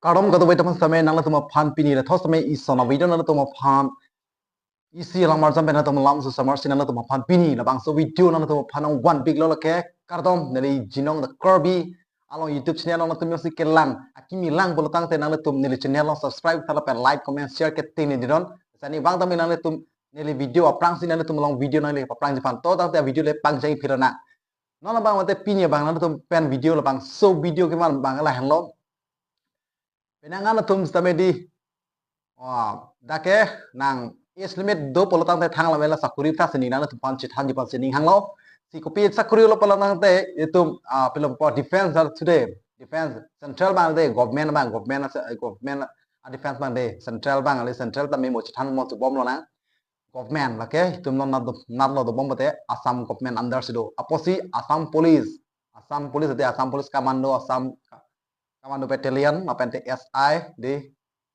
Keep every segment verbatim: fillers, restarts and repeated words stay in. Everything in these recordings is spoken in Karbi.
Kardom kadokave atum sitame, nangtum aphan pini le thos tame ison a-video nangtum aphan isi alam arjam pen nangtum lam susamar si nangtum aphan pini labangso video nangtum aphan nang one big lo lake kardom neli Jinong the Karbi along YouTube channel along nangtum jongsi kelang akimi lang pulo tangte nangtum neli channel along subscribe thala pen like, comment, share ke ting ni didon. Sani bang tame nangtum neli video aphrang si nangtum along video nangli aphrangji aphan to tangte video le pangcheng phirona. Non labang mate pini abang nangtum pen video labangso video kevan abang lahenlo. Penang nangtum sitame di. Wah, dak ke nang age limit do pulo tangte thang lamela sakuri tha sini nangtum aphan chethanji aphan sining hanglo. Si kopi sakuri lo pulo tangte itum, ah, pilo po defense ar today. Defense central abang de, government abang, government ase, government a defense abang de, central abang ali central tame mo chethan mo tu bomlo nang. Government lake itum non nat, natlo dobom mate Assam government under si do. Apotsi Assam Police, Assam Police ate Assam Police Commando, Assam Commando Battalion, lapen te S I di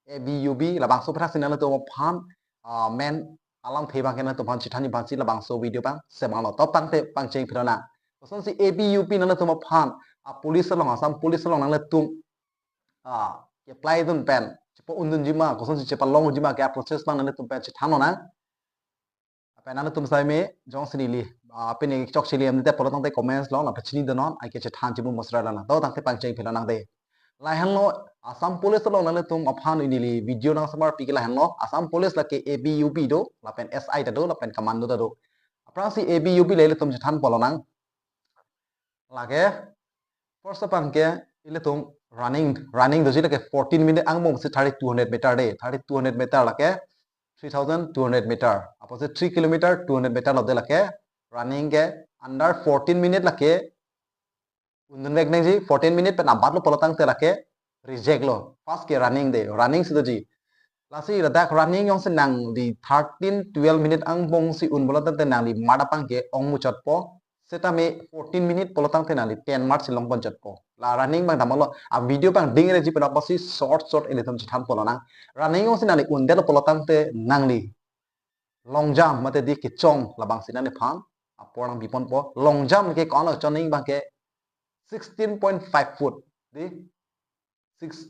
A B U B, labangso aphrang si nangtum aphan, ah, main alamthe abang ke nangtum aphan chethanji aphan si labangso video abang semang lo. To tangte pangcheng phirona. Kosonsi A B U B nangtum aphan, ah, police along, Assam Police along nangtum, ah, ke-apply dun pen chepa-undunji ma, kosonsi chepalongji ma ke a-process abang nangtum pen chethanlo nang. Lapen nangtum sitame jongsi neli, ah, pini chokche li amte pulo tangte comments along lapen chini donon, ai ke chethan chimu mosra lana. To tangte pangcheng phirona nang de. Lahenlo Assam Police along nangtum aphan neli video nangsamar pi ke lahenlo. Assam Police lake A B U B do, lapen S I ta do, lapen Commando ta do. Aphrang si A B U B le ilitum chethan pulo nang. Lake first abang ke ilitum running, running doji lake fourteen minute angbong si thirty two hundred meter de, thirty two hundred meter lake three thousand two hundred meter. Apotsi three kilometer two hundred meter lo de lake running ke under fourteen minute lake undun vek nangji, fourteen minute pen abat lo pulo tangte lake reject lo. First ke running de, running si doji. Lasi ladak running jongsi nangli thirteen, twelve minute angbong si un pulo tangte nangli mart abang ke ong muchotpo. Setame fourteen minute pulo tangte nangli ten mart si longpon chotpo. La running abang damlo, a-video abang dingreji pen apotsi short short ilitum chethan pulo nang. Running jongsi nangli undet lo pulo tangte nangli long jump mate di kechong labang si nangli aphan apor nangpiponpo. Long jump ke ko-an lo chongning abang ke sixteen point five foot. Di six,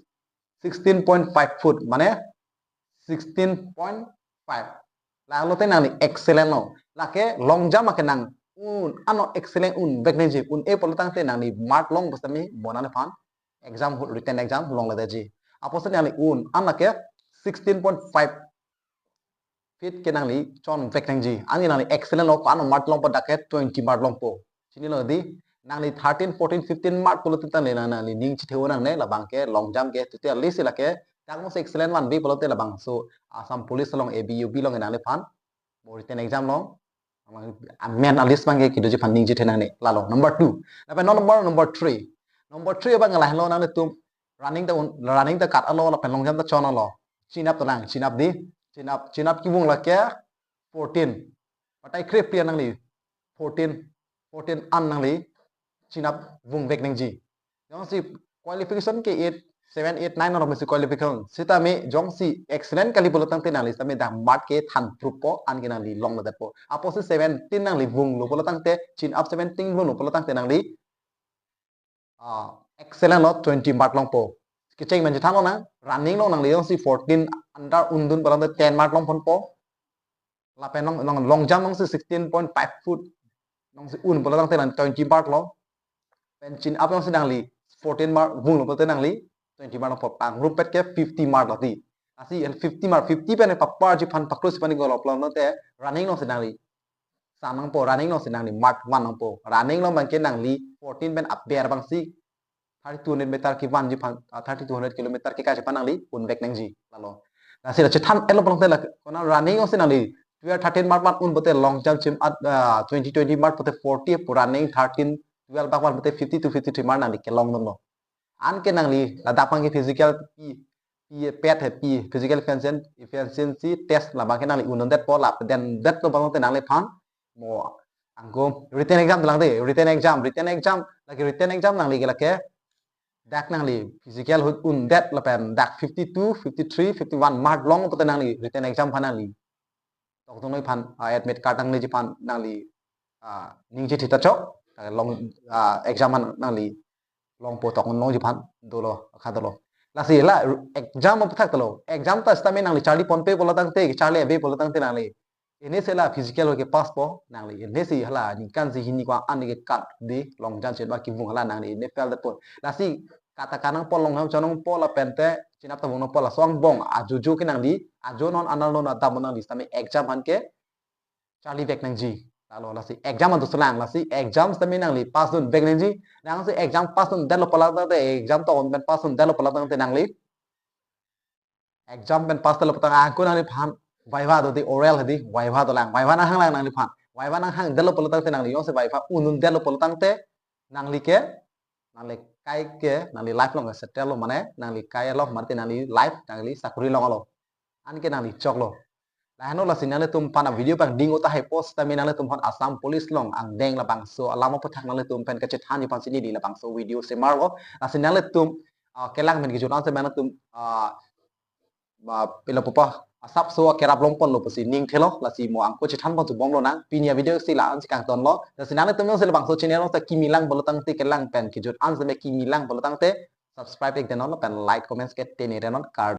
sixteen point five foot, mane sixteen point five. Lalo te nangli excellent lo. Lake long jump ake nang un, ano excellent un vek nangji, un-e pulo tangte nangli mart long pusitame mo nangli aphan exam, written exam longle detji. Apotsi nangli un, an lake sixteen point five feet ke nangli chon vek nangji. Ani nangli excellent lo, ko-an mart longpo dak ke twenty mart longpo. Chinilo di, nangli thirteen, fourteen, fifteen mart pulo tangte nangli, nangli ning chithe-o nangne, labang ke long jump ke totally si lake dak mo si excellent vanve pulo te labangso Assam Police along A B U B along nangli aphan mo written exam along amen a-list abang ke kedoji aphan ning chithe nangne. Lalo number two. Lapen number, number three. Number three abang lahenlo, nangtum running ta un, running ta kat-alo lapen long jump ta chon-alo. Chin up ta nang, chin up di. Chin up, chin up kevung lake fourteen. Batai krepli an nangli fourteen, fourteen an nangli chin up vung vek nangji. Jongsi qualification ke eight, seven, eight, nine along si qualification. Sitame jongsi excellent kali pulo tangte nangli sitame dak mart ke than proof po, an ke nangli longledetpo. Apotsi seventeen nangli vunglo pulo tangte, chin up seventeen vunglo pulo tangte nangli, ah, excellent lo twenty mart longpo. Kecheng pen chethanlo nang, running along nangli jongsi fourteen under undun pulo tangte ten mart longponpo. Lapen long, long, long jump jongsi sixteen point five foot jongsi un pulo tangte nang twenty mart lo. Pen chin up jongsi nangli fourteen mart vunglo pulo tangte nangli twenty mart longpo, pangrumpet ke fifty mart lo di. Lasi en fifty mart, fifty pen paparji aphan pakrusi aphan ke lo pulo tangte running along si nangli san nangpo, running along si nangli mart one nangpo. Running along abang ke nangli fourteen pen aber abang si thirty two hundred meter kevanji aphan, ah, thirty two hundred kilometer kekaiji aphan nangli un vek nangji. Lalo. Lasi la chethan-etlo pulo tangte la, ko-an running along si nangli twelve, thirteen mart one un pulote long jump chin up, ah, twenty, twenty mart pulote forty, pu running thirteen, twelve bak one pulote fifty to fifty-three mart nangli kelong dunlo. An ke nangli ladak abang ke physical pi, pi pet he pi physical efficiency, efficiency test labang ke nangli undundetpo, lapen detlo pulo tangte nangli aphan mo angko written exam lang de, written exam, written exam, lake written exam nangli ke lake dak nangli physical ahut undet lapen dak fifty-two, fifty-three, fifty-one mart longpo te nangli written exam aphan nangli tokdunlo aphan, ah, admit card nangleji aphan nangli, ah, ning chithe ta chok, ah, long, ah, exam aphan nangli longpo tokdunloji aphan dolo, akha dolo. Lasi la exam aputhak talo. Exam ta sitame nangli charli ponpe pulo tangte, charli ave pulo tangte nangli. Ini si la physical ke pass po nangli. Ini si hala ningkan si hini ko-an ke cut di long jan chet ba kevung hala nangli ini fail det po. Lasi kata kanang po long ham chonong po lapen te chinap ta vung po laso angbong ajojo ke nangli ajo non anal non adam nangli sitame exam aphan ke charli vek nangji. Lalo lasi exam antu selang lasi exam sitame nangli pass dun vek nangji. Nang si exam pass dun detlo pulo tangte exam to on pen pass dun detlo pulo tangte nangli exam pen pass detlo pulo tangte angko nangliphan viva do di oral di viva dolang viva nanghanglang nangliphan. Viva nanghang detlo pulo tangte nangli jongsi viva un-un detlo pulo tangte nangli ke nangli kai ke nangli life long settle lo mane nangli kai lo mate nangli life nangli sakori longlo. Anke nangli choklo. Lahenlo lasi nanglitum aphan video pangding uta hai post tame nanglitum aphan Assam Police long angdeng labangso alam aputhak nanglitum pen kachethan aphan si neli labangso video semar lo. Lasi nanglitum ah, kelang pen kejut an si nanglitum ah, ma pilo pupa asapso kerap longponlo pusi ning thelo lasi mo angko chethan pon chubomlo nang pini avideo si la-an si kangtonlo. Lasi nanglitum jongsi labangso channel ta kimi lang pulo tangte kelang pen kejut an si kimi lang pulo tangte subscribe ik denon lapen like comments ke tene renon kar